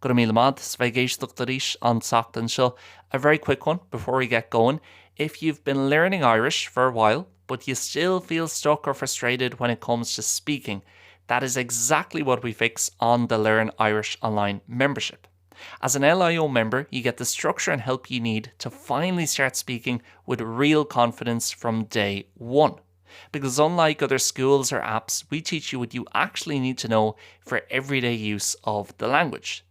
Go raibh míle maith as bheith ag éisteacht arís an tseachtain seo. A very quick one before we get going. If you've been learning Irish for a while, but you still feel stuck or frustrated when it comes to speaking, that is exactly what we fix on the Learn Irish Online membership. As an LIO member, you get the structure and help you need to finally start speaking with real confidence from day one. Because unlike other schools or apps, we teach you what you actually need to know for everyday use of the language.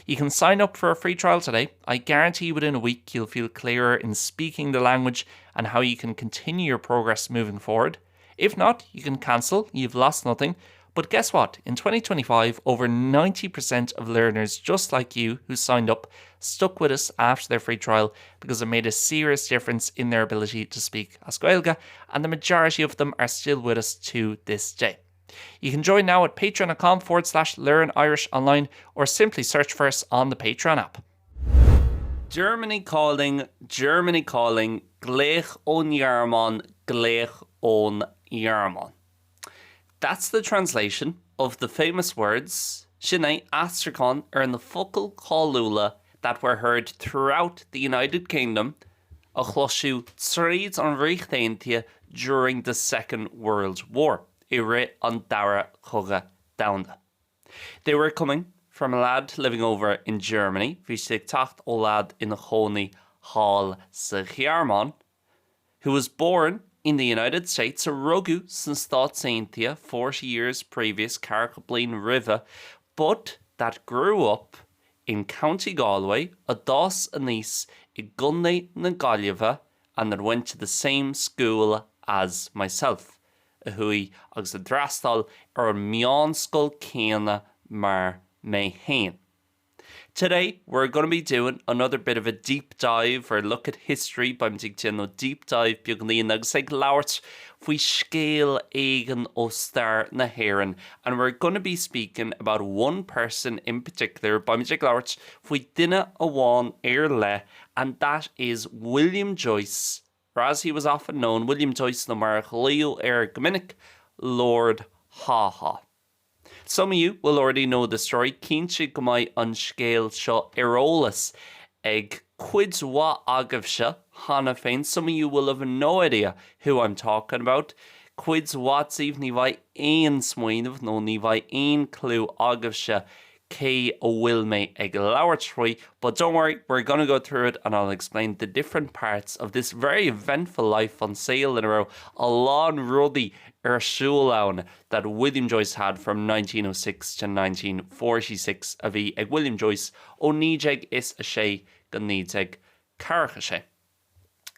You can sign up for a free trial today. I guarantee within a week you'll feel clearer in speaking the language and how you can continue your progress moving forward. If not, you can cancel, you've lost nothing. But guess what? In 2025, over 90% of learners just like you who signed up stuck with us after their free trial because it made a serious difference in their ability to speak as Gaeilge, and the majority of them are still with us to this day. You can join now at patreon.com forward slash learn Irish online or simply search for us on the Patreon app. Germany calling, Germany calling, glaoch ón nGearmáin, glaoch ón nGearmáin. That's the translation of the famous words, sin é aistriúchán ar na focail cháiliúla that were heard throughout the United Kingdom, a chloiseadh tríd an Ríocht Aontaithe during the Second World War, i rith an Dara Cogadh Domhanda. They were coming from a lad living over in Germany, bhí siad ag teacht ó leaid ina chónaí thall sa Ghearmáin, who was born in the United States, a rugadh sna Stáit Aontaithe 40 years previous, ceathracha bliain roimhe, but that grew up in County Galway, a d'fhás aníos i gContae na Gaillimhe and that went to the same school as myself, a chuaigh agus a d'fhreastail ar an meánscoil céanna mar mé féin. Today we're gonna be doing another bit of a deep dive or look at history, beimid ag déanamh deep dive beagáinín agus ag labhairt faoi scéal éigin ó stair na hÉireann and we're gonna be speaking about one person in particular, beimid ag labhairt faoi duine amháin ar leith and that is William Joyce or as he was often known, William Joyce nó mar a glaodh air go minic, Lord Haw-Haw. Some of you will already know the story, cinnte go mbeidh an scéal seo ar eolas ag cuid mhaith agaibhse cheana féin, some of you will have no idea who I'm talking about, cuid mhaith díbh ní bheidh aon smaoineamh nó ní bheidh aon clue agaibhse cé a bhfuil mé ag labhairt faoi, but don't worry, we're gonna go through it and I'll explain the different parts of this very eventful life, an saol ina raibh a lán rudaí ar siúl ann that William Joyce had from 1906 to 1946, a bhí ag William Joyce ó 1906 go 1946.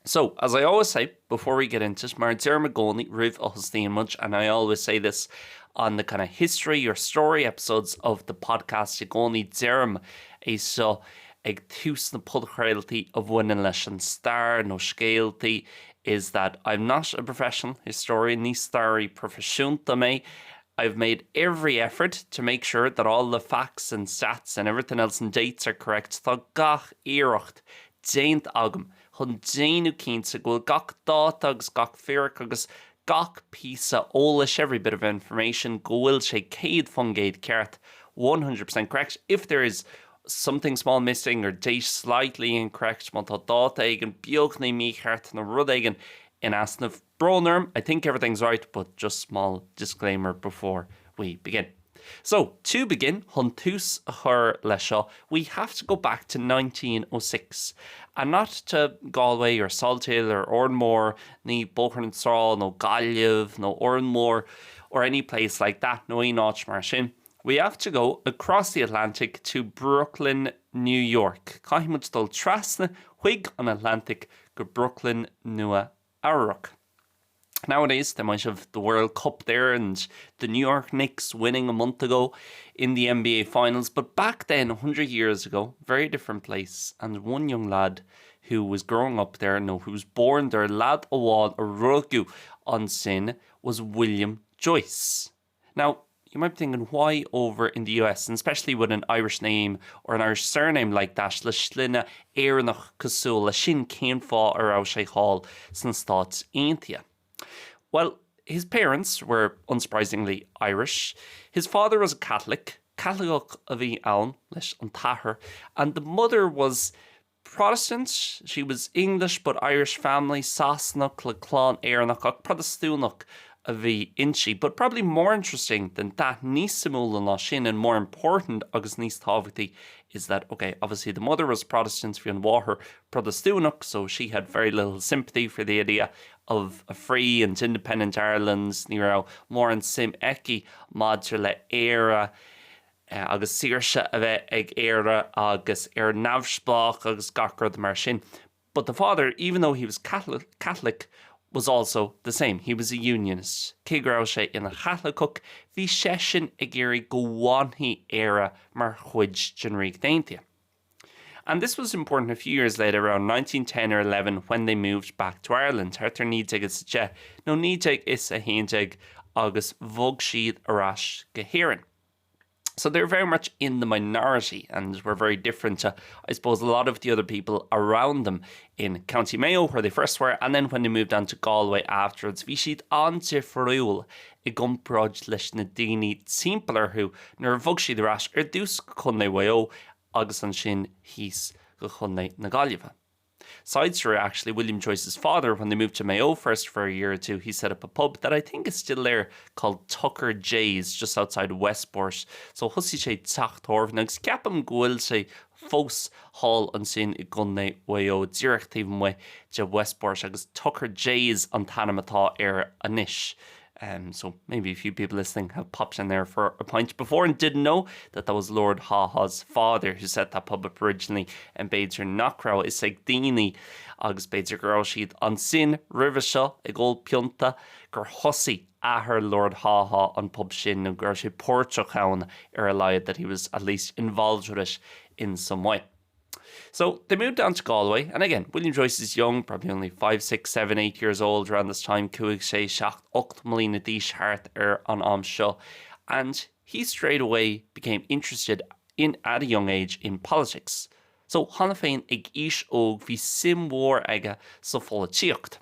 So, as I always say before we get into it, mar a deirim i gcónaí roimh a thosnaíonn muid, and I always say this on the kind of history or story episodes of the podcast, i gcónaí deirim é seo ag tús na podchraoltaí a bhaineann leis an stair nó scéaltaí, is that I'm not a professional historian, ní staraí proifisiúnta mé, I've made every effort to make sure that all the facts and stats and everything else and dates are correct, tá gach iarracht déanta agam chun déanamh cinnte go bhfuil gach dáta agus gach fíric agus gach píosa eolais, every bit of information, go bhfuil sé 100% ceart, 100% correct. If there is something small missing or date slightly incorrect, má tá dáta éigin beagáinín mícheart nó rud éigin in easnamh, brón orm, I think everything's right, but just small disclaimer before we begin. So, to begin, chun tús a chur leis seo, we have to go back to 1906, and not to Galway or Salthill or Oranmore, ní Bóthar na Trá nó Gaillimh nó Órán Mór or any place like that, nó aon áit mar sin. We have to go across the Atlantic to Brooklyn, New York. Caithfidh muid dul trasna chuig an Atlantic go Brooklyn, Nua Eabhrac. Nowadays, they might have the World Cup there and the New York Knicks winning a month ago in the NBA Finals, but back then, 100 years ago, very different place, and one young lad who was growing up there, no, who was born there, lad amháin a rugadh ansin, was William Joyce. Now, you might be thinking, why over in the US, and especially with an Irish name or an Irish surname like that, le sloinne Éireannach cosúil le sin, cén fáth a raibh sé thall sna Stáit Aontaithe? Well, his parents were, unsurprisingly, Irish. His father was a Catholic. Caitliceach a bhí ann leis an t-athair and the mother was Protestant, she was English but Irish family, Sasanach le clann Éireannach ach Protastúnach a bhí inti. But probably more interesting than that, níos suimiúla ná sin and more important agus níos tábhachtaí is that, okay, obviously the mother was Protestant, bhí an mháthair Protastúnach, so she had very little sympathy for the idea of a free and independent Ireland, ní raibh mórán suim aici maidir le Éire agus saoirse a bheith ag Éire agus Éire neamhspleách agus gach rud mar sin. But the father, even though he was Catholic, Catholic was also the same, he was a unionist. Cé go raibh sé ina Chaitliceach, bhí seisean ag iarraidh go bhfanfaidh Éire mar chuid den Ríocht Aontaithe. And this was important a few years later around 1910 or 11 when they moved back to Ireland, thart ar 1910 nó 1911 agus bhog siad ar ais go hÉirinn. So they're very much in the minority and were very different to, I suppose, a lot of the other people around them in County Mayo where they first were and then when they moved on to Galway afterwards, bhí siad an-difriúil i gcomparáid leis na daoine timpeall orthu nuair a bhog siad ar ais ar dtús go Contae Mhaigh Eo agus ansin thíos go Contae na Gaillimhe. Side story actually, William Joyce's father, when they moved to Mayo first for a year or two, he set up a pub that I think is still there called Tucker Jay's just outside Westport. So thosaigh sé teach tábhairne agus ceapaim go bhfuil sé fós thall ansin i gContae Mhaigh Eo díreach taobh amuigh de Westport agus Tucker Jay's an t-ainm atá air anois. Um, so maybe a few people listening have popped in there for a pint before and didn't know that that was Lord Haw-Haw's father who set that pub up originally and b'fhéidir nach raibh fhios ag daoine agus b'fhéidir go raibh siad ansin roimhe seo ag ól pionta gur thosaigh athair Lord Haw-Haw an pub sin nó go raibh sé páirteach ann ar a laghad that he was at least involved with it in some way. So they moved down to Galway and again William Joyce is young, probably only 5, 6, 7, 8 years old around this time, 5, 6, 7, 8 mbliana d'aois thart ar an am seo and he straight away became interested in at a young age in politics. So cheana féin ag aois óg bhí suim mhór aige sa pholaitíocht.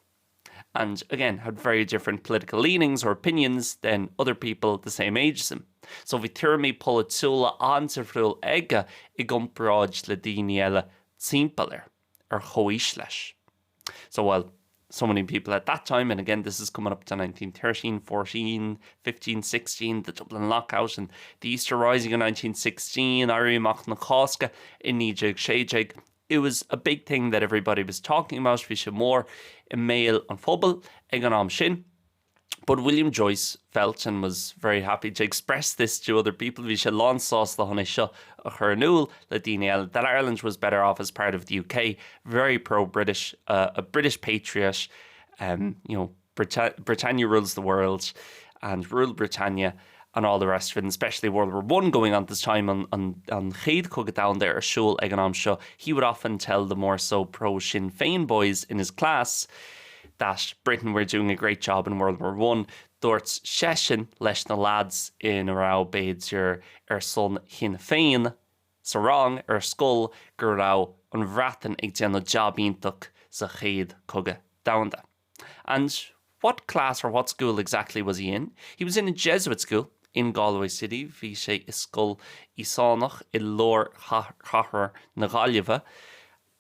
and again had very different political leanings or opinions than other people the same age as him. So bhí tuairimí polaitiúla an-difriúil aige i gcomparáid le daoine eile timpeall air, ar chomhaois leis. So while so many people at that time, and again this is coming up to 1913, 14, 15, 16, the Dublin lockout and the Easter Rising of 1916, Éirí Amach na Cásca i 1916, It was a big thing that everybody was talking about, bhí sé mór i mbéal an phobail ag an am sin. But William Joyce felt and was very happy to express this to other people, bhí sé lánsásta chun é seo a chur in iúl le daoine eile, that Ireland was better off as part of the UK, very pro-British, uh, a British patriot, um, you know, Britannia rules the world and rule Britannia and all the rest of it, and especially World War One going on this time an, an, an Chéad Chogadh Domhanda ar siúl ag an am seo, he would often tell the more so pro Sinn Féin boys in his class that Britain were doing a great job in World War One. Dúirt seisean leis na lads ina raibh b'fhéidir ar son Shinn Féin sa rang ar scoil go raibh an Bhreatain ag déanamh jab iontach sa Chéad Chogadh Domhanda. And what class or what school exactly was he in? He was in a Jesuit school in Galway City, bhí sé i scoil Íosánach i lár chathair na Gaillimhe.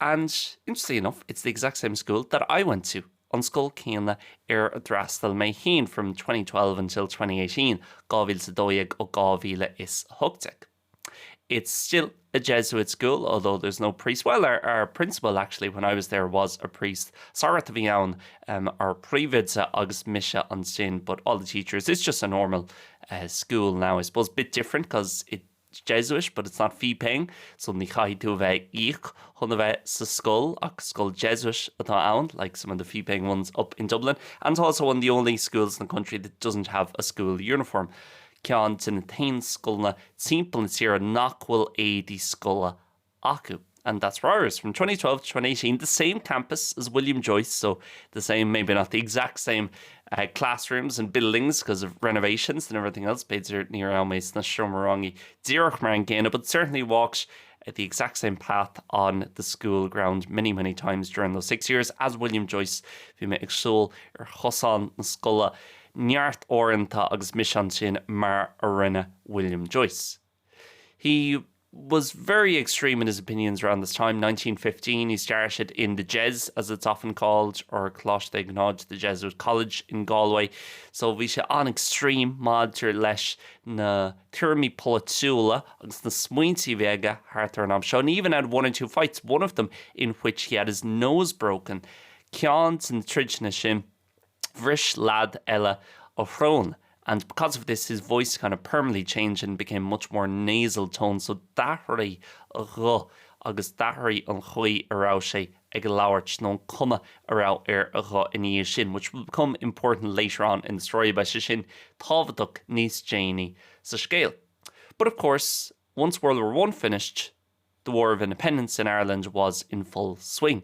And interestingly enough, it's the exact same school that I went to, an scoil céanna ar a d'fhreastail mé féin from 2012 until 2018, 2012 go 2018. It's still a Jesuit school, although there's no priest. Well, our, our principal actually when I was there was a priest. Sagart a bhí ann um, ár bpríomhoide agus mise ansin, but all the teachers, it's just a normal uh, school now. I suppose a bit different because it's Jesuit, but it's not fee paying, so ní chaithfidh tú a bheith ag íoc chun a bheith sa scoil ach scoil Jesuit atá ann, like some of the fee paying ones up in Dublin, and it's also one of the only schools in the country that doesn't have a school uniform. Ceann de na t-aon scoileanna timpeall na tíre nach bhfuil éadaí scoile acu. And that's where I was from 2012 to 2018, the same campus as William Joyce, so the same, maybe not the exact same uh, classrooms and buildings because of renovations and everything else, b'fhéidir ní raibh mé sna seomraí ranga díreach mar an gcéanna, but certainly walked at the exact same path on the school ground many, many times during those six years as William Joyce, bhí mé ag siúl ar chosán na scoile neart uaireanta agus mise ansin mar a rinne William Joyce. He was very extreme in his opinions around this time 1915 he started in the Jez as it's often called or Coláiste Iognáid the Jesuit College in Galway so bhí sé an-extreme maidir leis na tuairimí polaitiúla agus na smaointe a bhí aige thart ar an am seo and even had one or two fights one of them in which he had his nose broken ceann de na troideanna sin bhris leaid eile a shrón and because of this his voice kind of permanently changed and became much more nasal tone so d'athraigh a ghuth agus d'athraigh an chaoi a raibh sé ag labhairt nó an cuma a raibh ar a ghuth ina dhiaidh sin which will become important later on in the story beidh sé sin tábhachtach níos déanaí sa scéal. But of course once World War One finished the War of Independence in Ireland was in full swing.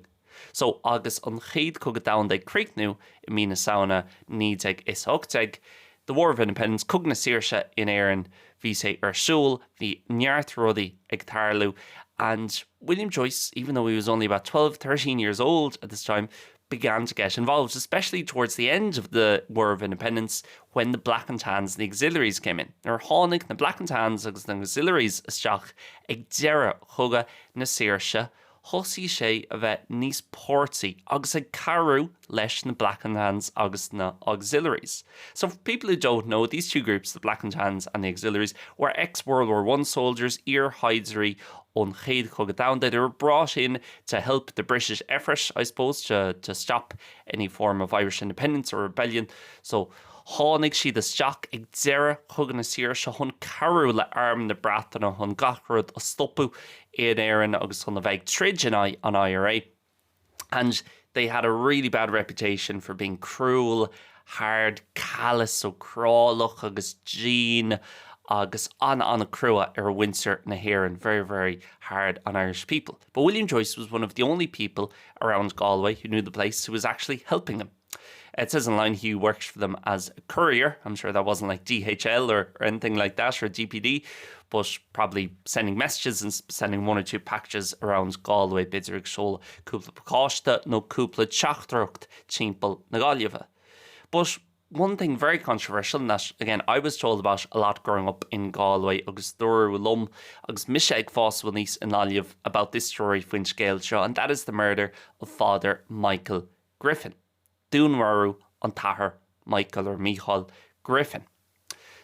So agus an Chéad Chogadh Domhanda ag críochnú i mí na Samhna 1918, the War of Independence, Cogadh na Saoirse in Éirinn, bhí sé ar siúl, bhí neart rudaí ag tarlú and William Joyce, even though he was only about 12, 13 years old at this time, began to get involved, especially towards the end of the War of Independence when the Black and Tans and the Auxiliaries came in. Nuair a tháinig na Black and Tans agus na Auxiliaries isteach ag deireadh Chogadh na Saoirse, thosaigh sé a bheith níos páirtí agus ag cabhrú leis na Black and Tans agus na Auxiliaries. So for people who don't know, these two groups, the Black and Tans and the Auxiliaries, were ex-World War I soldiers, iarshaighdiúirí ón Chéad Chogadh Domhanda. They were brought in to help the British effort, I suppose, to, to stop any form of Irish independence or rebellion. So tháinig siad isteach ag deireadh Chogadh na Saoirse chun cabhrú le Arm na Breataine chun gach rud a stopadh in Éirinn agus chun a bheith ag troid in aghaidh an IRA. And they had a really bad reputation for being cruel, hard, callous, so cruálach agus dian agus an-an-chrua ar mhuintir na hÉireann, very, very hard on Irish people. But William Joyce was one of the only people around Galway who knew the place who was actually helping them. It says online he worked for them as a courier. I'm sure that wasn't like DHL or, or anything like that or DPD, but probably sending messages and sending one or two packages around Galway b'fhéidir ag seoladh cúpla pacáiste nó cúpla teachtaireacht timpeall na Gaillimhe. But one thing very controversial and that again I was told about a lot growing up in Galway agus dúradh liom agus mise ag fás aníos i nGaillimh about this story faoin scéal seo and that is the murder of Father Michael Griffin. Dúnmharú an tAthair Michael or Micheál Griffin.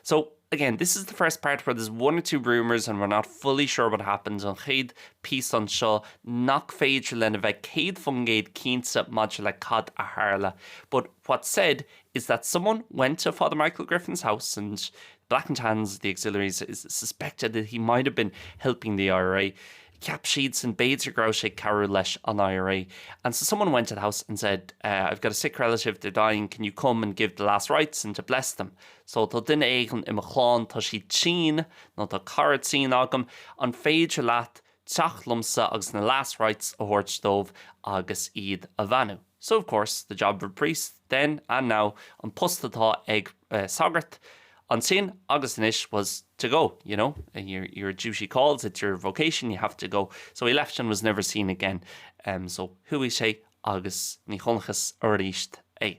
So again, this is the first part where there's one or two rumours and we're not fully sure what happens an chéad píosa anseo nach féidir linn a bheith 100% cinnte maidir le cad a tharla. But what's said is that someone went to Father Michael Griffin's house and Black and Tans, the auxiliaries, is suspected that he might have been helping the IRA. Cheap siadsan b'fhéidir go raibh sé ag cabhrú leis an IRA. And so someone went to the house and said, uh, I've got a sick relative, they're dying, can you come and give the last rites and to bless them? So tá duine éigin i mo chlann, tá siad tinn, nó tá cara tinn agam, an féidir leat teacht liomsa agus na last rites a thabhairt dóibh agus iad a bheannú. So of course, the job of a priest then and now, an post atá ag uh, sagart, ansin agus anois was to go, you know, your, your duty calls, it's your vocation, you have to go. So he left and was never seen again. Um, so chuaigh sé agus ní chonacthas arís é.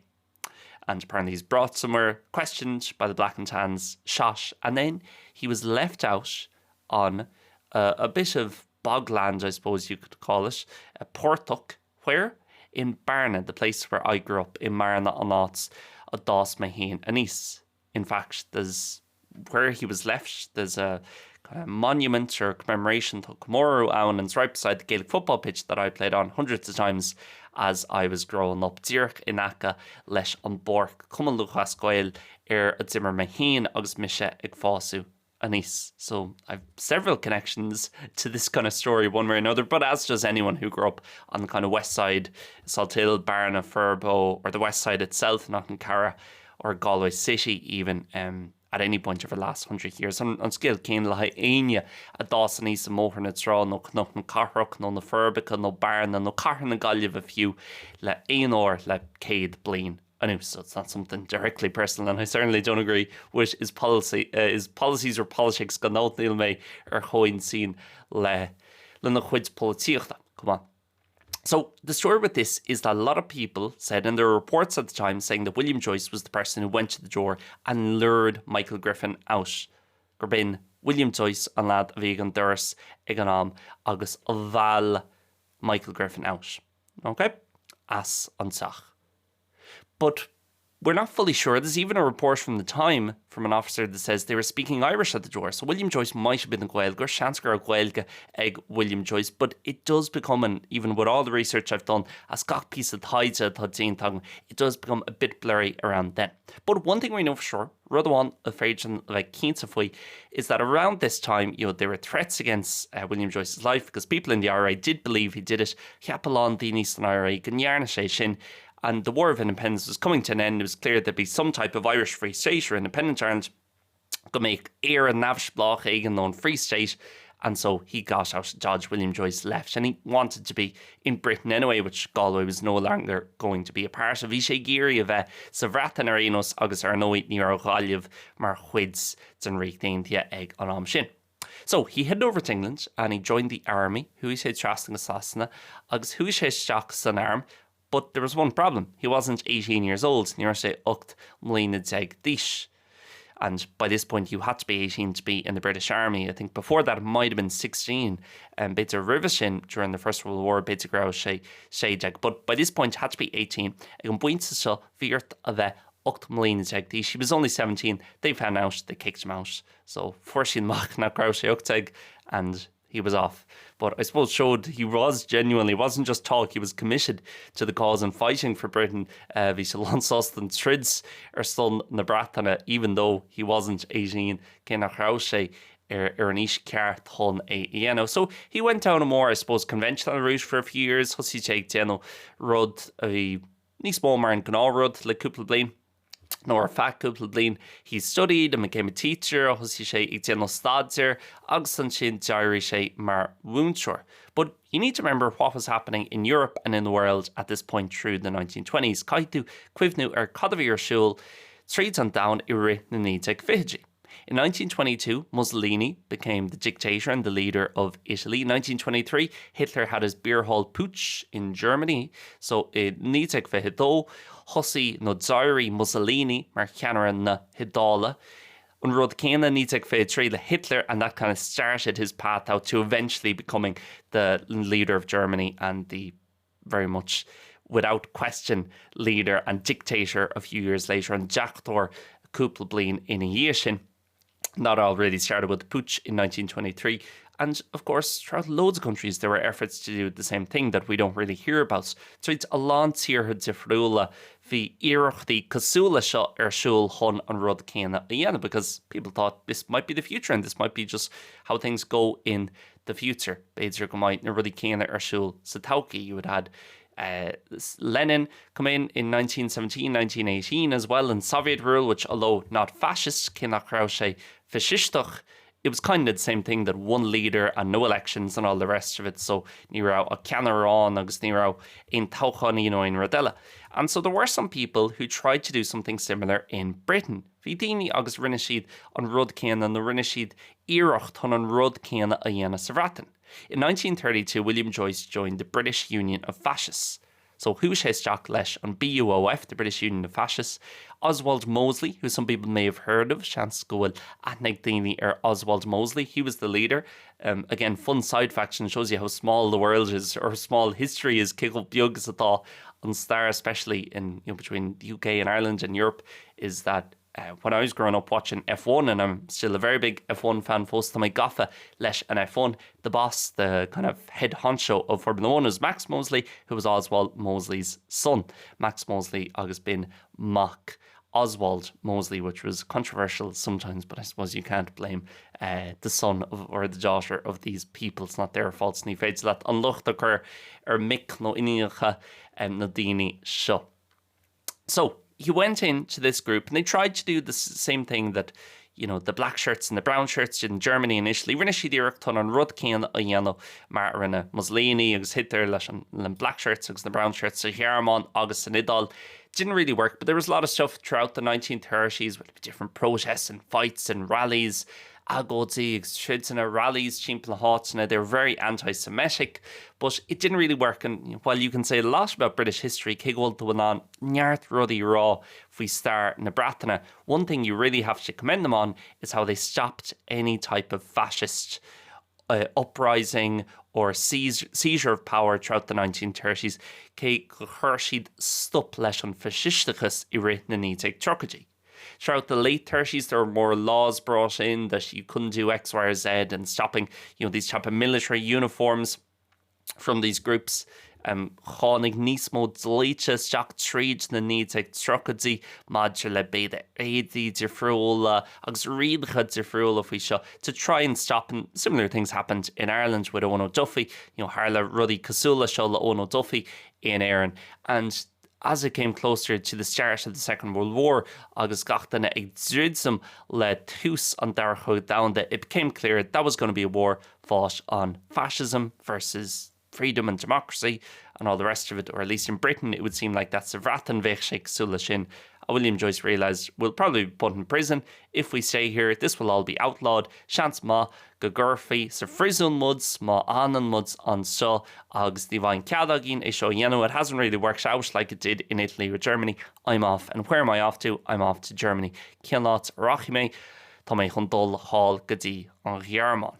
And apparently he's brought somewhere, questioned by the Black and Tans, shot, and then he was left out on a, a bit of bogland, I suppose you could call it, a portach, where? In Bearna, the place where I grew up, i mBearna an áit a d'fhás mé féin aníos. In fact, there's where he was left, there's a kind of monument or commemoration to comóradh ann and it's right beside the Gaelic football pitch that I played on hundreds of times as I was growing up díreach in aice leis an bpáirc Cumann Lúthchleas Gael ar a d'imir mé féin agus mise ag fás aníos. So I've several connections to this kind of story one way or another, but as does anyone who grew up on the kind of west side, Salthill, Bearna, Furbo, or the west side itself, Knocknacarra, or Galway City even um, at any point over the last 100 years. An, an scéal céanna le haghaidh éinne a d'fhás aníos i mBóthar na Trá nó Cnoc na Cathrach nó na Forbacha nó Bearna nó Cathair na Gaillimhe fiú le aon uair le céad bliain anuas. So it's not something directly personal and I certainly don't agree with his policy, uh, his policies or politics gan dabht níl mé ar chomhintinn le lena chuid polaitíochta. Come on. So the story with this is that a lot of people said, and there were reports at the time saying that William Joyce was the person who went to the door and lured Michael Griffin out. Gur b'in William Joyce an lad a bhí ag an doras ag an am agus mheall Michael Griffin out. Ok? As an teach. But we're not fully sure. There's even a report from the time from an officer that says they were speaking Irish at the door. So William Joyce might have been a Gaeilgeoir, seans go raibh Gaeilge ag William Joyce, but it does become an even with all the research I've done as gach píosa taighde atá déanta agam, it does become a bit blurry around then. But one thing we know for sure, rud amháin a féidir a bheith cinnte faoi, is that around this time you know, there were threats against uh, William Joyce's life because people in the IRA did believe he did it. Cheap a lán daoine san IRA go ndearna sé sin and the War of Independence was coming to an end, it was clear there'd be some type of Irish Free State or independent Ireland go mbeadh Éire neamhspleách éigin nó an Free State and so he got out of Dodge William Joyce left and he wanted to be in Britain anyway, which Galway was no longer going to be a part of. Bhí sé ag iarraidh a bheith sa Bhreatain ar aon nós agus ar ndóigh ní raibh Gaillimh mar chuid den Ríocht Aontaithe ag an am sin. So he headed over to England and he joined the army, chuaigh sé trasna go Sasana agus chuaigh sé isteach san arm But there was one problem, he wasn't 18 years old, ní raibh sé 18 mbliana d'aois. And by this point you had to be 18 to be in the British Army. I think before that it might have been 16. Um, b'fhéidir roimhe sin during the First World War b'fhéidir go raibh sé 16. But by this point you had to be 18. Ag an bpointe seo bhí ort a bheith 18 mbliana d'aois. He was only 17. They found out, they kicked him out. So fuair siad amach nach raibh sé 18 and he was off. But I suppose showed he was genuinely wasn't just talk, he was committed to the cause and fighting for Britain. Uh, bhí sé lánsásta troid ar son na Breataine even though he wasn't 18 cé nach raibh sé ar ar an aois ceart chun é a dhéanamh. So he went down a more I suppose conventional route for a few years, thosaigh sé ag déanamh rud a bhí níos mó mar an gnáthrud le cúpla bliain. nó ar feadh cúpla bliain. He studied and became a teacher, thosaigh sé ag déanamh staidéir agus ansin d'éirigh sé mar mhúinteoir. But you need to remember what was happening in Europe and in the world at this point through the 1920s. Caithfidh tú cuimhniú ar cad a bhí ar siúl tríd an domhan i rith na 1920idí. In 1922, Mussolini became the dictator and the leader of Italy. In 1923, Hitler had his beer hall putsch in Germany. So i 1922, thosaigh nó d'éirigh Mussolini mar cheannaire na hIodáile. An rud céanna 1923 le Hitler and that kind of started his path out to eventually becoming the leader of Germany and the very much without question leader and dictator a few years later an deachtóir cúpla bliain ina dhiaidh sin. That all really started with the putsch in 1923 and of course throughout loads of countries there were efforts to do the same thing that we don't really hear about. Tríd a lán tíortha difriúla bhí iarrachtaí cosúil le seo ar siúl chun an rud céanna a dhéanamh because people thought this might be the future and this might be just how things go in the future. B'fhéidir go mbeidh na rudaí céanna ar siúl sa todhchaí. You would had uh, Lenin come in in 1917, 1918 as well and Soviet rule, which although not fascist, cé nach raibh sé faisisteach, it was kind of the same thing that one leader and no elections and all the rest of it, so ní raibh ach ceannaire amháin agus ní raibh aon toghcháin nó aon rud eile. And so there were some people who tried to do something similar in Britain. Bhí daoine agus rinne siad an rud céanna nó rinne siad iarracht chun an rud céanna a dhéanamh sa Bhreatain. In 1932 William Joyce joined the British Union of Fascists. So chuaigh sé isteach leis an BUOF, the British Union of Fascists. Oswald Mosley, who some people may have heard of, seans go bhfuil aithne ag daoine ar Oswald Mosley, he was the leader. Um, again, fun side faction shows you how small the world is or small history is cé chomh beag is atá an stair, especially in you know, between the UK and Ireland and Europe, is that uh, when I was growing up watching F1 and I'm still a very big F1 fan fós tá mé gafa leis an F1 the boss the kind of head honcho of Formula 1 was Max Mosley who was Oswald Mosley's son Max Mosley agus b'in mac Oswald Mosley which was controversial sometimes but I suppose you can't blame uh, the son of, or the daughter of these people it's not their fault ní féidir leat an locht a chur ar mic nó iníonacha um, na daoine seo. So he went into this group and they tried to do the same thing that you know, the black shirts and the brown shirts did in Germany initially. Rinne siad iarracht chun an rud céanna a dhéanamh mar a rinne Mussolini agus Hitler leis an le black shirts agus na brown shirts sa Ghearmáin agus san Iodáil. Didn't really work, but there was a lot of stuff throughout the 1930s with different protests and fights and rallies. Agóidí agus troideanna rallies timpeall na háiteanna, they were very anti-Semitic, but it didn't really work and while you can say a lot about British history, cé go bhfuil tú in ann neart rudaí a rá faoi stair na Breataine, one thing you really have to commend them on is how they stopped any type of fascist uh, uprising or seizure of power throughout the 1930s, cé gur chuir siad stop leis an bhfaisisteachas i rith na 1930idí. Throughout the late 30s there were more laws brought in that you couldn't do X, Y or Z and stopping you know, these type of military uniforms from these groups. Um, tháinig níos mó dlíthe isteach tríd na 1930idí maidir le b'fhéidir éadaí difriúla agus rialacha difriúla faoi seo to try and stop and similar things happened in Ireland with Eoin O'Duffy, you know, tharla rudaí cosúil le seo le Eoin O'Duffy in Éirinn and as it came closer to the start of the Second World War agus gach duine ag druidim le tús an Dara Cogadh Domhanda, it became clear that was going to be a war fought on fascism versus freedom and democracy and all the rest of it, or at least in Britain it would seem like that sa Bhreatain bheadh sé cosúil le sin. William Joyce realised we'll probably be put in prison if we stay here, this will all be outlawed, seans maith go gcuirfí sa phríosún muid má fhanann muid anseo agus ní bheidh cead againn é seo a dhéanamh, it hasn't really worked out like it did in Italy or Germany, I'm off and where am I off to? I'm off to Germany. Cén áit a rachaidh mé? Tá mé chun dul thall go dtí an Ghearmáin.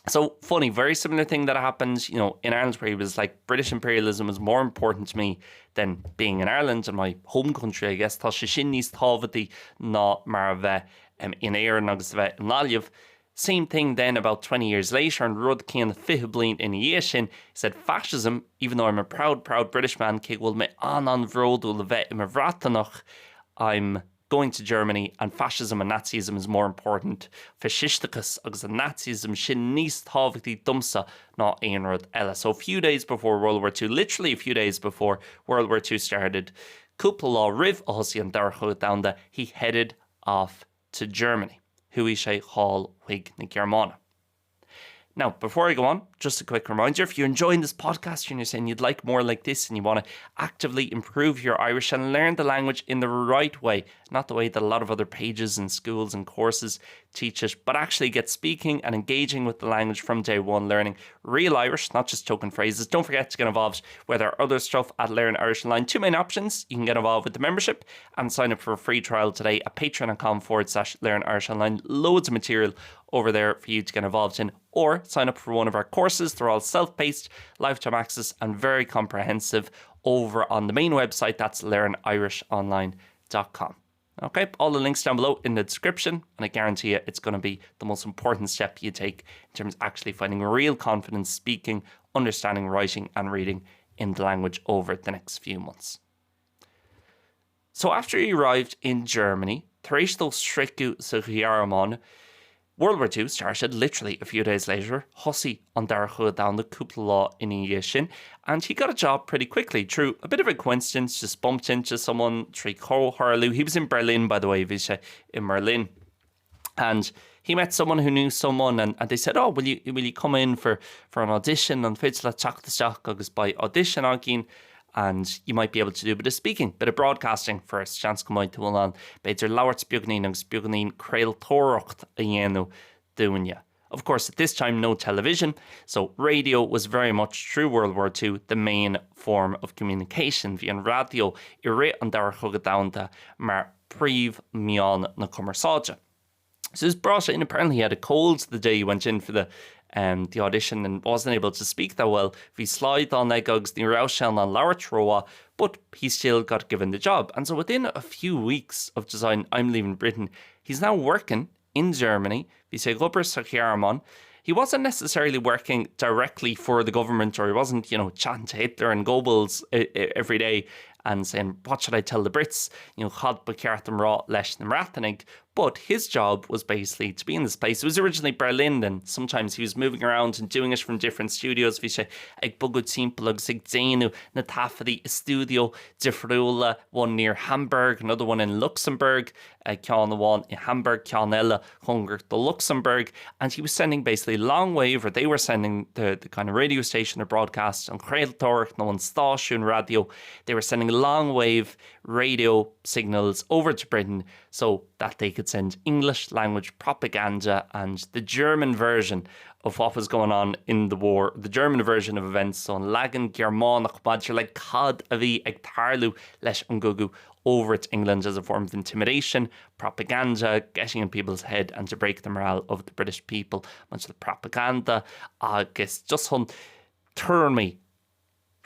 So funny, very similar thing that happened, you know, in Ireland where he was like British imperialism was more important to me than being in Ireland and my home country, I guess. Tá sé sin níos tábhachtaí ná mar a bheith um, in Éirinn agus a bheith i nGaillimh. Same thing then about 20 years later an rud céanna 20 bliain ina dhiaidh sin, he said fascism, even though I'm a proud, proud British man, cé go bhfuil mé an-an-bhródúil a bheith i mo Bhreatanach, I'm going to Germany and fascism and Nazism is more important, Faisisteachas agus an Nazism sin níos tábhachtaí domsa ná aon rud eile. So a few days before World War II, literally a few days before World War II started, cúpla lá roimh a thosaigh an Dara Cogadh Domhanda, he headed off to Germany. Chuaigh sé thall chuig na Gearmáine. Now, before I go on, just a quick reminder, if you're enjoying this podcast and you're saying you'd like more like this and you want to actively improve your Irish and learn the language in the right way, not the way that a lot of other pages and schools and courses teach it, but actually get speaking and engaging with the language from day one, learning real Irish, not just token phrases. Don't forget to get involved with our other stuff at Learn Irish Online. Two main options. You can get involved with the membership and sign up for a free trial today at patreon.com forward slash learn Irish Online. Loads of material over there for you to get involved in or sign up for one of our courses. They're all self-paced, lifetime access and very comprehensive over on the main website. That's learnirishonline.com. Okay, all the links down below in the description, and I guarantee you it's going to be the most important step you take in terms of actually finding real confidence speaking, understanding, writing and reading in the language over the next few months. So after he arrived in Germany, tar éis dó sroicheadh sa Ghearmáin, World War II started literally a few days later, thosaigh an Dara Cogadh Domhanda cúpla lá ina dhiaidh sin, and he got a job pretty quickly through a bit of a coincidence, just bumped into someone trí chomhtharlú. He was in Berlin, by the way, bhí sé i mBerlin. And he met someone who knew someone and, and they said, oh, will you, will you come in for, for an audition an féidir leat teacht isteach agus beidh audition againn and you might be able to do a bit of speaking, bit of broadcasting first, seans go mbeidh tú in ann b'fhéidir labhairt beagáinín agus beagáinín craoltóireacht a dhéanamh dúinne. Of course, at this time, no television, so radio was very much through World War II the main form of communication. Bhí an raidió i rith an Dara Cogadh Domhanda mar príomh-mheán na cumarsáide. So he was brought in, apparently he had a cold the day he went in for the um, the audition and wasn't able to speak that well. Bhí slaghdán aige agus ní raibh sé in ann labhairt rómhaith, but he still got given the job. And so within a few weeks of deciding I'm leaving Britain, he's now working in Germany, bhí sé ag obair sa Ghearmáin. He wasn't necessarily working directly for the government or he wasn't, you know, chatting to Hitler and Goebbels every day and saying, what should I tell the Brits? You know, cad ba cheart dom rá leis na Breatanaigh. But his job was basically to be in this place. It was originally Berlin then sometimes he was moving around and doing it from different studios. Bhí sé ag bogadh timpeall agus ag déanamh na taifeadtaí i stiúideo difriúla, one near Hamburg, another one in Luxembourg, ceann amháin i Hamburg, ceann eile cóngarach do Lucsamburg, and he was sending basically long wave, or they were sending the, the kind of radio station or broadcast, an chraoltóireacht nó an stáisiún raidió, they were sending long wave radio signals over to Britain so that they could could send English language propaganda and the German version of what was going on in the war, the German version of events, so an leagan Gearmánach maidir le cad a bhí ag tarlú leis an gcogadh over to England as a form of intimidation, propaganda, getting in people's head and to break the morale of the British people maidir le propaganda agus just chun tuairimí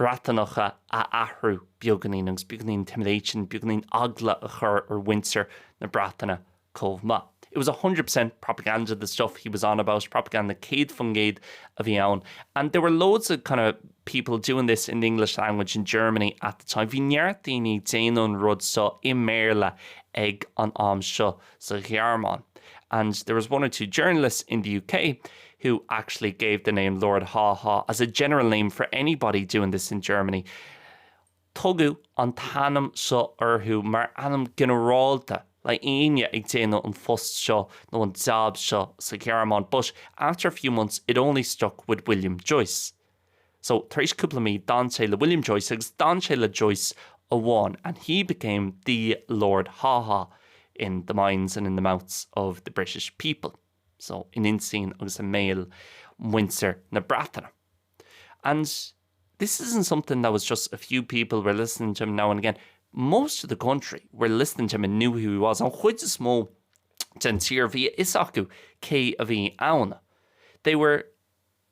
Breatanacha a athrú beagáinín agus beagáinín intimidation, beagáinín eagla a chur ar mhuintir na Breataine chomh maith. It was 100% propaganda, the stuff he was on about, propaganda 100% a bhí ann. And there were loads of kind of people doing this in the English language in Germany at the time. Bhí neart daoine ag déanamh an rud seo i mBéarla ag an am seo sa Ghearmáin. And there was one or two journalists in the UK who actually gave the name Lord Haw Haw as a general name for anybody doing this in Germany. Tugadh an t-ainm seo orthu mar ainm ginearálta le éinne ag déanamh an phost seo nó an jab seo sa Ghearmáin, but after a few months it only stuck with William Joyce. So tar éis cúpla mí d'fhan sé le William Joyce agus d'fhan sé le Joyce amháin and he became the Lord Haw Haw in the minds and in the mouths of the British people. So in intinn agus i mbéal muintir na Breataine. And this isn't something that was just a few people were listening to him now and again. Most of the country were listening to him and knew who he was. An chuid is mó den tír bhí a fhios acu cé a bhí ann. They were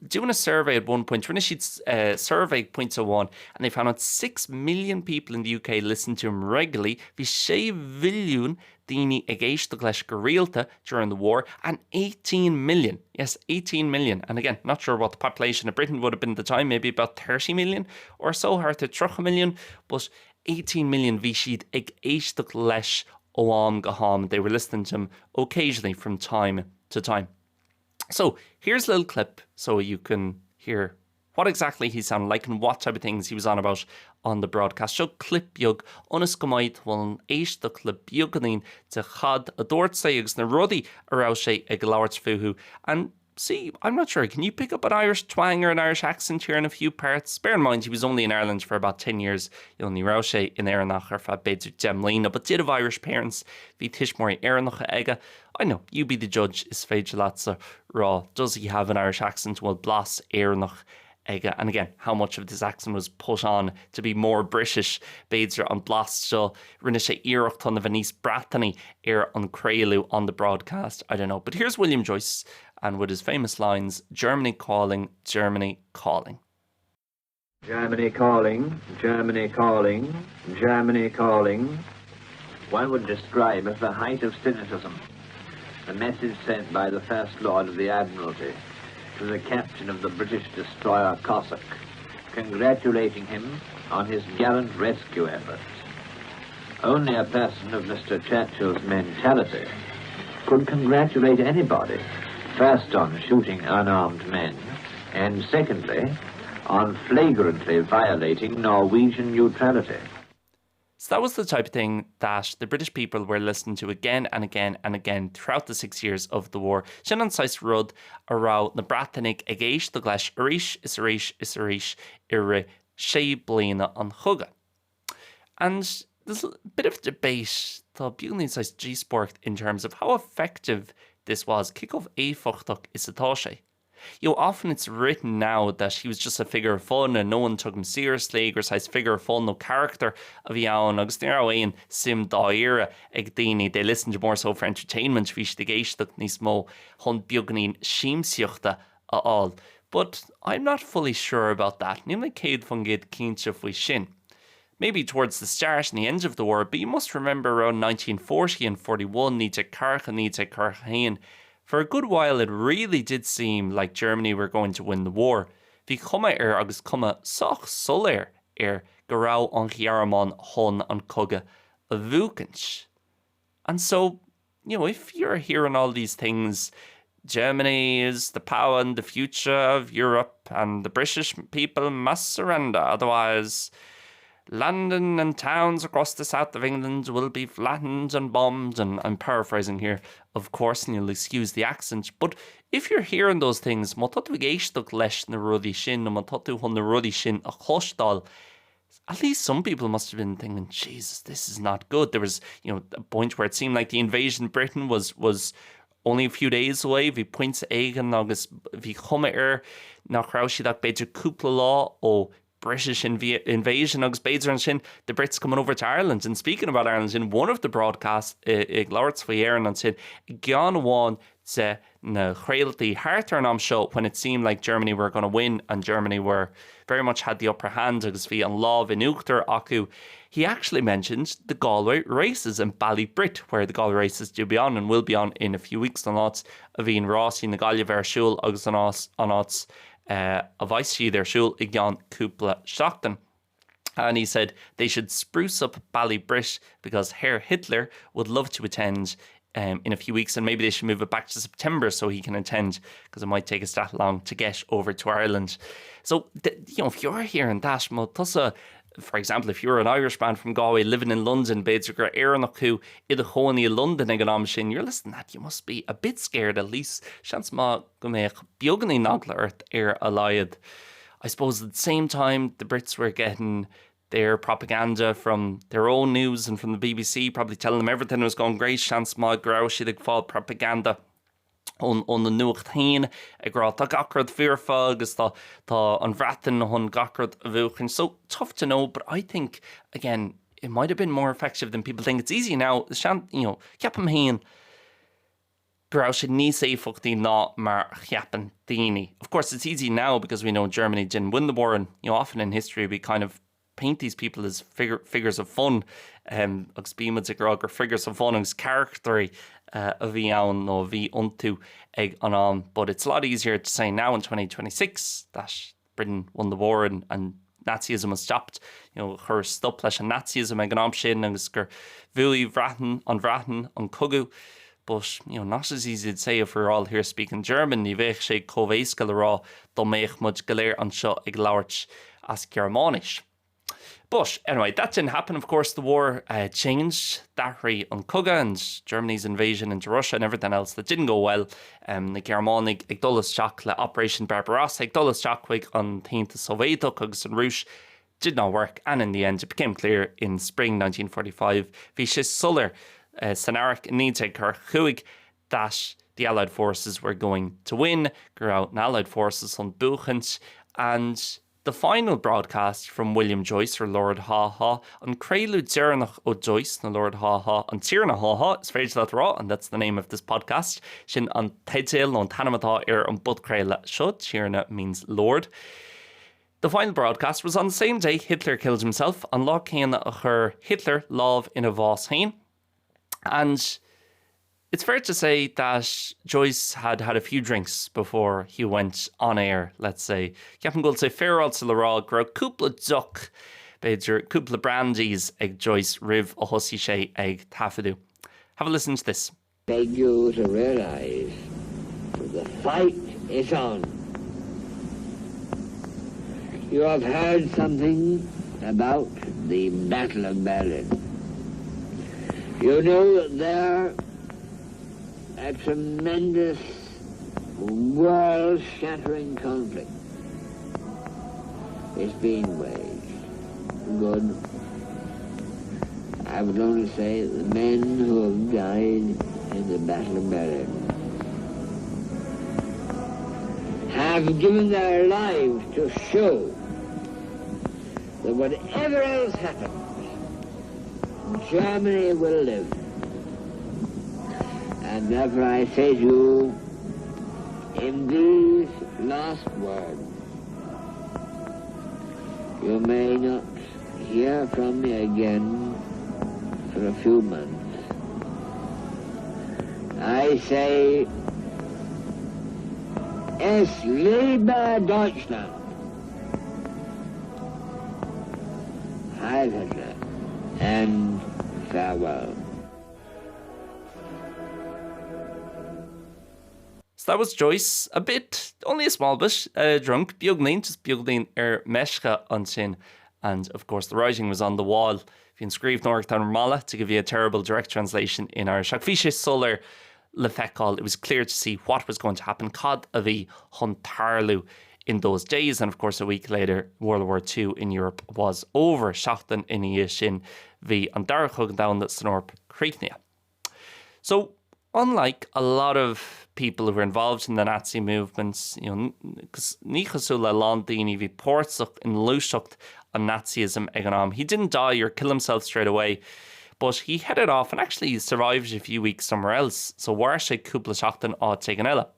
doing a survey at one point, rinne siad uh, survey pointe amháin and they found out 6 million people in the UK listened to him regularly. Bhí 6 mhilliún daoine ag éisteacht leis go rialta during the war and 18 million, yes 18 million, and again not sure what the population of Britain would have been at the time, maybe about 30 million or so, thart ar 30 milliún, but 18 million bhí siad ag éisteacht leis ó am go ham, they were listening to him occasionally from time to time. So here's a little clip so you can hear what exactly he sounded like and what type of things he was on about on the broadcast. Seo clip beag ionas go mbeidh tú in ann éisteacht le beagáinín de cad a dúirt sé agus na rudaí a raibh sé ag labhairt fúthu and see, I'm not sure, can you pick up an Irish twang or an Irish accent here in a few parts? Bear in mind he was only in Ireland for about 10 years, you know, ní raibh sé in Éirinn ach ar feadh b'fhéidir 10 mbliana, but did have Irish parents, bhí tuismitheoirí Éireannacha aige. I know, you be the judge, is féidir leatsa rá, does he have an Irish accent, bhfuil blas Éireannach aige? And again, how much of this accent was put on to be more British, b'fhéidir an blas seo, rinne sé iarracht chun a bheith níos Breatanaí ar an craoladh on the broadcast, I don't know. But here's William Joyce and with his famous lines, Germany calling, Germany calling. Germany calling, Germany calling, Germany calling. One would describe as the height of cynicism the message sent by the First Lord of the Admiralty to the captain of the British destroyer Cossack, congratulating him on his gallant rescue efforts. Only a person of Mr. Churchill's mentality could congratulate anybody, first on shooting unarmed men, and secondly, on flagrantly violating Norwegian neutrality. So that was the type of thing that the British people were listening to again and again and again throughout the six years of the war. Sin an saghas rud a raibh na Breatanaigh ag éisteacht leis arís is arís is arís i rith sé bliana an chogaidh. And there's a bit of debate, tá beagáinín saghas díospóireacht in terms of how effective this was, cé chomh éifeachtach is atá sé. You know, often it's written now that he was just a figure of fun and no one took him seriously, gur saghas figure of fun nó charachtar a bhí ann agus ní raibh aon suim dáiríre ag daoine, they listened more so for entertainment, bhí siad ag éisteacht níos mó chun beagáinín siamsaíochta a fháil. But I'm not fully sure about that, níl mé 100% cinnte faoi sin. Maybe towards the start and the end of the war, but you must remember around 1940 and 41, 1940, 1941, for a good while it really did seem like Germany were going to win the war. Bhí cuma air agus cuma sách soiléir air go raibh an Ghearmáin chun an cogadh a bhuachaint. And so, you know, if you're hearing all these things, Germany is the power and the future of Europe and the British people must surrender, otherwise London and towns across the south of England will be flattened and bombed and I'm paraphrasing here, of course, and you'll excuse the accent, but if you're hearing those things, má tá tú ag éisteacht leis na rudaí sin nó má tá tú chun na rudaí sin a chloisteáil, At least some people must have been thinking, Jesus, this is not good. There was you know, a point where it seemed like the invasion of Britain was was only a few days away, bhí pointe éigin agus bhí cuma air nach raibh siad ach b'fhéidir cúpla lá ó British invasion agus b'fhéidir ansin the Brits coming over to Ireland and speaking about Ireland in one of the broadcasts ag labhairt faoi Éirinn ansin i gceann amháin de na craoltaí thart ar an am seo when it seemed like Germany were gonna win and Germany were very much had the upper hand agus bhí an lámh in uachtar acu he actually mentioned the Galway Races in Ballybrit where the Galway Races do be on and will be on in a few weeks an áit a bhíonn rásaí na Gaillimhe ar siúl agus an áit a bheas siad ar siúl i gceann cúpla seachtain. And he said they should spruce up Ballybrit because Herr Hitler would love to attend um, in a few weeks and maybe they should move it back to September so he can attend because it might take us that long to get over to Ireland. So you know if you're here in that má tusa for example, if you're an Irishman from Galway living in London, b'fhéidir gur Éireannach thú i do chónaí i Londain ag an am sin, you're listening that you must be a bit scared at least seans maith go mbeadh beagáinín eagla ort ar a laghad. I suppose at the same time the Brits were getting their propaganda from their own news and from the BBC, probably telling them everything was going great, seans maith go raibh siad ag fáil propaganda ón ón nuacht féin ag rá tá gach rud foirfe agus tá tá an Bhreatain chun gach rud a bhuachan. So tough to know, but I think again it might have been more effective than people think. It's easy now, sean, you know, ceapaim féin go raibh sé níos éifeachtaí ná mar a cheapann daoine. Of course, it's easy now because we know Germany didn't win the war and you know, often in history we kind of paint these people as figure, figures of fun um, agus bímid ag rá gur figures of fun agus caractairí uh, a bhí ann nó a bhí iontu ag an am. But it's a lot easier to say now in 2026 that Britain won the war and, and Nazism was stopped, you know, chuir stop leis an Nazism ag an am sin agus gur bhuaigh Bhreatain an Bhreatain an cogadh. But you know, not as easy to say if we're all here speaking German, ní bheadh sé chomh héasca le rá dá mbeadh muid go léir anseo ag labhairt as Gearmáinis. But anyway, that didn't happen. Of course, the war uh, changed d'athraigh an cogadh and Germany's invasion into Russia and everything else that didn't go well. Um, na Gearmánaigh ag dul isteach le Operation Barbarossa ag dul isteach chuig an tAontas Sóivéadach agus an Rúis did not work and in the end it became clear in spring 1945 bhí sé soiléir uh, san earrach 1945 that the Allied forces were going to win, go raibh na Allied forces chun buachaint and The final broadcast from William Joyce or Lord Haw-Haw, an craoladh deireanach ó Joyce nó Lord Haw-Haw, an Tiarna Haw-Haw, is féidir leat a rá, and that's the name of this podcast, sin an teideal nó an t-ainm atá ar an bpodchraoladh seo, Tiarna means Lord. The final broadcast was on the same day Hitler killed himself, an lá céanna a chuir Hitler lámh ina bhás féin, and It's fair to say that Joyce had had a few drinks before he went on air, let's say. Ceapaim go bhfuil sé féaráilte le rá go raibh cúpla deoch, b'fhéidir cúpla brandies ag Joyce roimh a thosaigh sé ag taifeadadh. Have a listen to this. Beg you to realise that the fight is on. You have heard something about the Battle of Berlin. You know that there a tremendous world-shattering conflict is being waged. Good. I would only say the men who have died in the Battle of Berlin have given their lives to show that whatever else happens, Germany will live. And therefore I say to you, in these last words, you may not hear from me again for a few months. I say, Es lebe Deutschland! Heil Hitler and farewell. So that was Joyce, a bit, only a small bit, uh, drunk, beagáinín, just beagáinín ar meisce ansin. And of course the writing was on the wall. Bhí an scríbhneoireacht ar an mballa to give you a terrible direct translation in Irish. Ach bhí sé soiléir le feiceáil, it was clear to see what was going to happen, cad a bhí chun tarlú. In those days and of course a week later World War II in Europe was over. Seachtain ina dhiaidh sin bhí an Dara Cogadh Domhanda san Eoraip críochnaithe. So unlike a lot of people who were involved in the Nazi movements, you know, ní cosúil le lán daoine bhí páirteach i ngluaiseacht an Nazism ag an am. He didn't die or kill himself straight away, but he headed off and actually survived a few weeks somewhere else, so mhair sé cúpla seachtain áit éigin eile.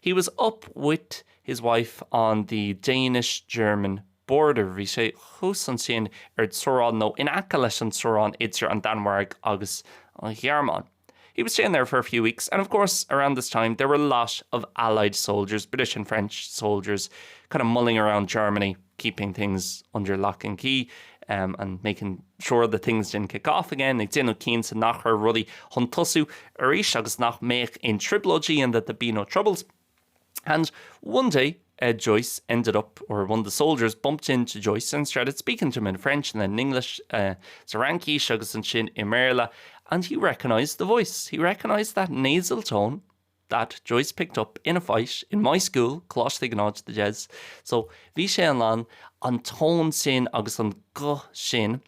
He was up with his wife on the Danish-German border, bhí sé thuas ansin ar an teorainn nó in aice leis an teorainn idir an Danmhairg agus an Ghearmáin. He was staying there for a few weeks and of course around this time there were a lot of allied soldiers, British and French soldiers, kind of mulling around Germany, keeping things under lock and key um, and making sure that things didn't kick off again, ag déanamh cinnte nach raibh rudaí chun tosú arís agus nach mbeadh aon trioblóidí and that there'd be no troubles. And one day uh, Joyce ended up, or one of the soldiers bumped into Joyce and started speaking to him in French and then in English, uh, sa Fhraincis agus ansin i mBéarla, and he recognised the voice. He recognised that nasal tone that Joyce picked up in a fight in my school, Coláiste Iognáid the Des. So bhí sé in ann an tón sin agus an guth sin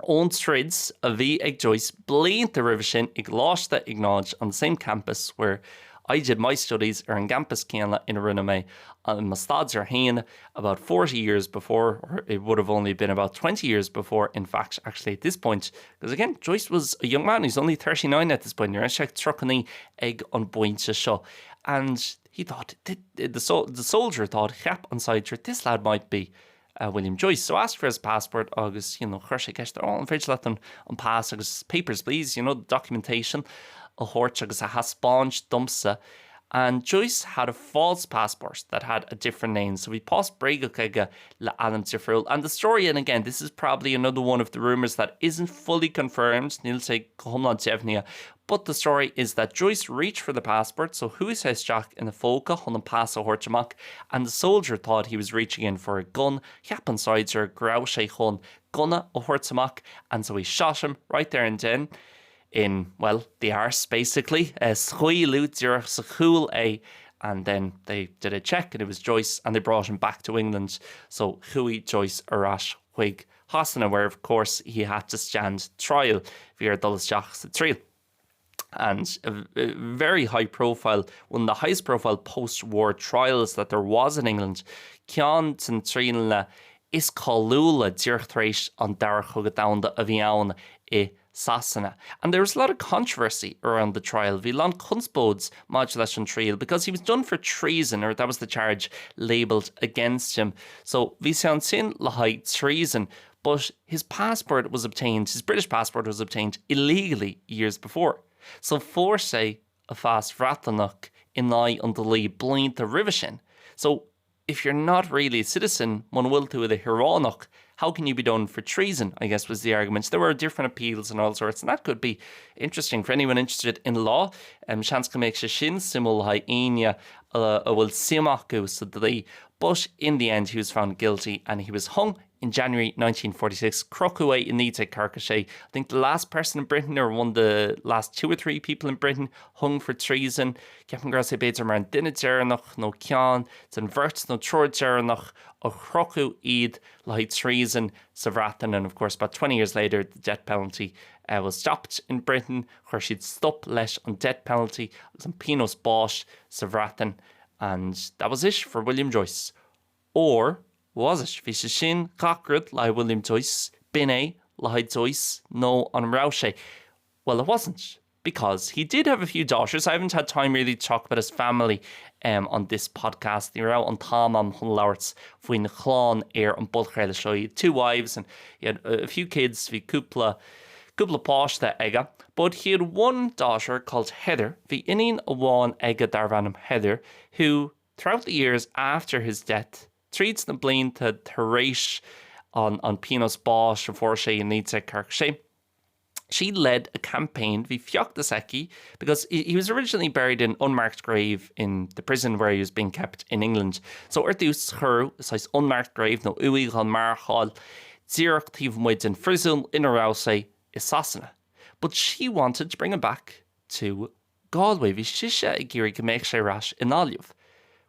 ón troid a bhí ag Joyce blianta roimhe sin i gColáiste Iognáid on the same campus where I did my studies ar an gcampas céanna ina rinne mé mo staidéar féin about 40 years before, or it would have only been about 20 years before in fact actually at this point, because again Joyce was a young man, he's only 39 at this point, ní raibh sé ach 39 ag an bpointe seo and he thought, the, the, the soldier thought, cheap an saighdiúir, this lad might be uh, William Joyce. So asked for his passport agus you know, chuir sé ceist oh, an féidir leat an, an pas agus papers please, you know, the documentation a thabhairt agus a thaispeáint domsa. And Joyce had a false passport that had a different name, so bhí pas bréagach aige le ainm difriúil. And the story, and again, this is probably another one of the rumours that isn't fully confirmed, níl sé go hiomlán deimhnithe, but the story is that Joyce reached for the passport, so chuaigh sé isteach ina phóca chun an pas a thabhairt amach, and the soldier thought he was reaching in for a gun, cheap an saighdiúir go raibh sé chun gunna a thabhairt amach, and so he shot him right there and then in, well, the arse basically, scaoileadh díreach sa chúl é, and then they did a check and it was Joyce and they brought him back to England, so chuaigh Joyce ar ais chuig Shasana where of course he had to stand trial, bhí air dul isteach sa triail. And a very high profile, one of the highest profile post-war trials that there was in England, ceann de na trialacha is cáiliúla díreach tar éis an Dara Cogadh Domhanda a bhí ann i Sasana. And there was a lot of controversy around the trial. Bhí a lán conspóid maidir leis an triail because he was done for treason, or that was the charge labelled against him. So bhí sé ansin le haghaidh treason, but his passport was obtained, his British passport was obtained illegally years before. So fuair sé a phas Bhreatnach in aghaidh an dlí blianta roimhe sin. So if you're not really a citizen, muna bhfuil tú i do shaoránach, how can you be done for treason, I guess was the argument. There were different appeals and all sorts, and that could be interesting for anyone interested in law. Um, seans go mbeadh sé sin suimiúil le haghaidh éinne uh, a bhfuil suim acu sa dlí. But in the end he was found guilty and he was hung in January 1946. Crochadh é i 1946. I think the last person in Britain or one of the last two or three people in Britain hung for treason. Ceapaim go raibh sé b'fhéidir mar an duine deireanach nó ceann den bheirt nó triúr deireanach a crochadh iad le haghaidh treason sa Bhreatain and of course about 20 years later the death penalty uh, was stopped in Britain. Chuir siad stop leis an death penalty agus an pionós báis sa Bhreatain and that was it for William Joyce. Or was it? Bhí sé sin gach rud le haghaidh William Joyce, b'in é le haghaidh Joyce nó an raibh sé? Well, it wasn't because he did have a few daughters. I haven't had time really to talk about his family um, on this podcast. Ní raibh an t-am agam chun labhairt faoina chlann ar an bpodchraoladh seo. He had two wives and he had a few kids, bhí cúpla cúpla páiste aige. But he had one daughter called Heather. Bhí iníon amháin aige darbh ainm Heather, who throughout the years after his death, tríd na blianta tar éis an an pionós báis a fuair sé i 1946, she led a campaign bhí feachtas aici because he was originally buried in unmarked grave in the prison where he was being kept in England. So ar dtús cuireadh saghas unmarked grave nó uaigh gan marcáil díreach taobh amuigh den phríosún ina raibh sé i Sasana. But she wanted to bring him back to Galway. Bhí sise ag iarraidh go mbeadh sé ar ais i nGaillimh.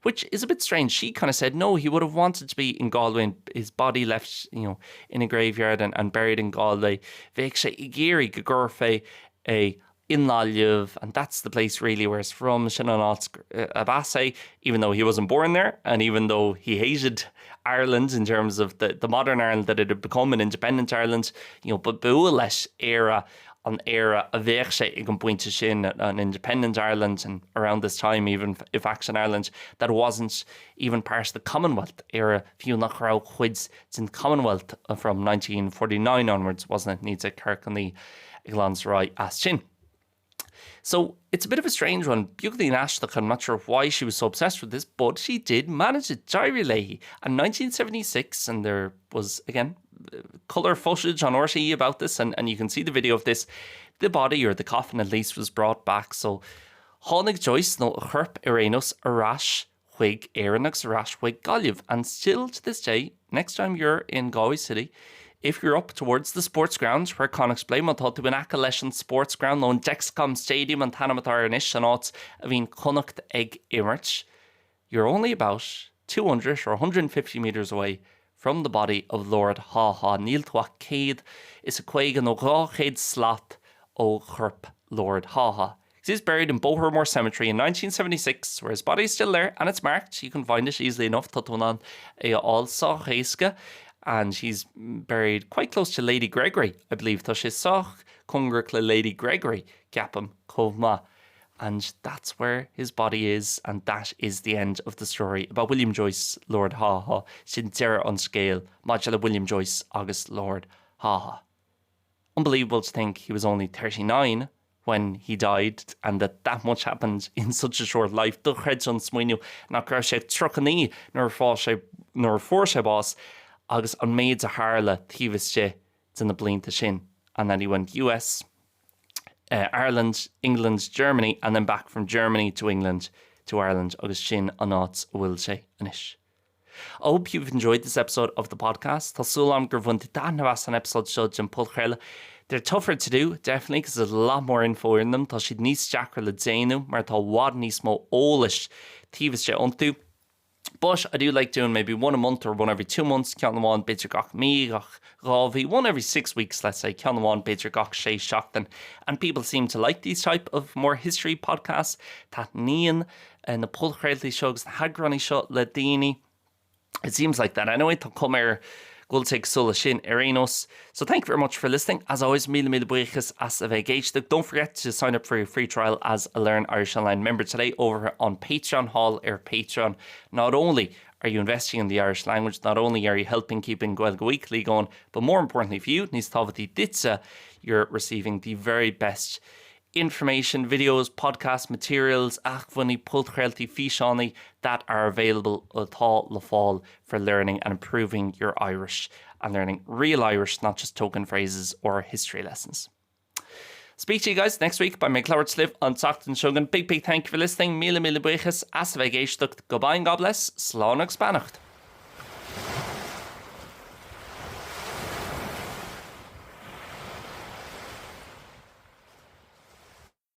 Which is a bit strange. She kind of said no, he would have wanted to be in Galway and his body left you know, in a graveyard and, and buried in Galway. Bheadh sé ag iarraidh go gcuirfí é i nGaillimh and that's the place really where he's from sin an áit arb as é, even though he wasn't born there and even though he hated Ireland in terms of the, the modern Ireland that it had become an independent Ireland, you know, but b'fhuath leis Éire an Éire a bheadh sé ag an bpointe sin an independent Ireland and around this time even if Action Ireland that wasn't even part of the Commonwealth Éire fiú nach raibh cuid den Commonwealth from 1949 onwards wasn't it 1949 ag leanúint as sin. So it's a bit of a strange one. Beagáinín aisteach, I'm not sure why she was so obsessed with this, but she did manage it. D'éirigh léi. And 1976 and there was again color footage on RTÉ about this and, and you can see the video of this. The body or the coffin at least was brought back. So tháinig Joyce nó a chorp ar aon nós ar ais chuig Éirinn agus ar ais chuig Gaillimh and still to this day, next time you're in Galway City, if you're up towards the sports grounds where Connacht play, má tá tú in aice leis an sports ground nó an Dexcom Stadium an t-ainm atá air anois an áit a bhíonn Connacht ag imirt, you're only about 200 or 150 metres away from the body of Lord Haw-Haw. Níl tú ach 150 nó 200 slat ó chorp Lord Haw-Haw. He's buried in Bohermore Cemetery in 1976, where his body is still there and it's marked. You can find it easily enough. Tá tú in ann é a fháil sách éasca. And he's buried quite close to Lady Gregory, I believe. Tá sé sách cóngarach le Lady Gregory, ceapaim, chomh maith. And that's where his body is, and that is the end of the story about William Joyce, Lord Haw-Haw. Sin deireadh an scéil maidir le William Joyce agus Lord Haw-Haw. Unbelievable to think he was only 39 when he died and that that much happened in such a short life. Dochreidte an smaoineamh nach raibh sé 39 nuair a fuair sé nuair a fuair sé bás agus an méid a tharla taobh istigh de na blianta sin and then he went US, uh, Ireland, England, Germany and then back from Germany to England to Ireland agus sin an áit a bhfuil sé anois. I hope you've enjoyed this episode of the podcast. Tá súil agam gur bhain tú taitneamh as an eipeasóid seo den podchraoladh. They're tougher to do, definitely, because there's a lot more info in them. Tá siad níos deacra le déanamh mar tá i bhfad níos mó eolais taobh istigh iontu. But I do like doing maybe one a month or one every two months, ceann amháin b'fhéidir gach mí, gach dhá mhí, one every six weeks, let's say, ceann amháin b'fhéidir gach sé seachtain. And people seem to like these type of more history podcasts. Taitníonn na podchraoltaí seo agus na heagráin seo le daoine. It seems like that anyway, tá cuma air go bhfuil siad ag súil leis sin ar aon nós. So thank you very much for listening. As always, míle míle buíochas as a bheith ag éisteacht. Don't forget to sign up for your free trial as a Learn Irish Online member today over on Patreon thall ar Patreon. Not only are you investing in the Irish language, not only are you helping keeping Gaeilge Weekly going, but more importantly for you, níos tábhachtaí duitse, you're receiving the very best information, videos, podcast materials, acmhainní, podchraoltaí, físeáin that are available atá le fáil for learning and improving your Irish and learning real Irish, not just token phrases or history lessons. Speak to you guys next week beidh mé ag labhairt libh an tseachtain seo chugainn. Big big thank you for listening. Míle míle buíochas as a bheith ag éisteacht. Goodbye and God bless. Slán agus beannacht.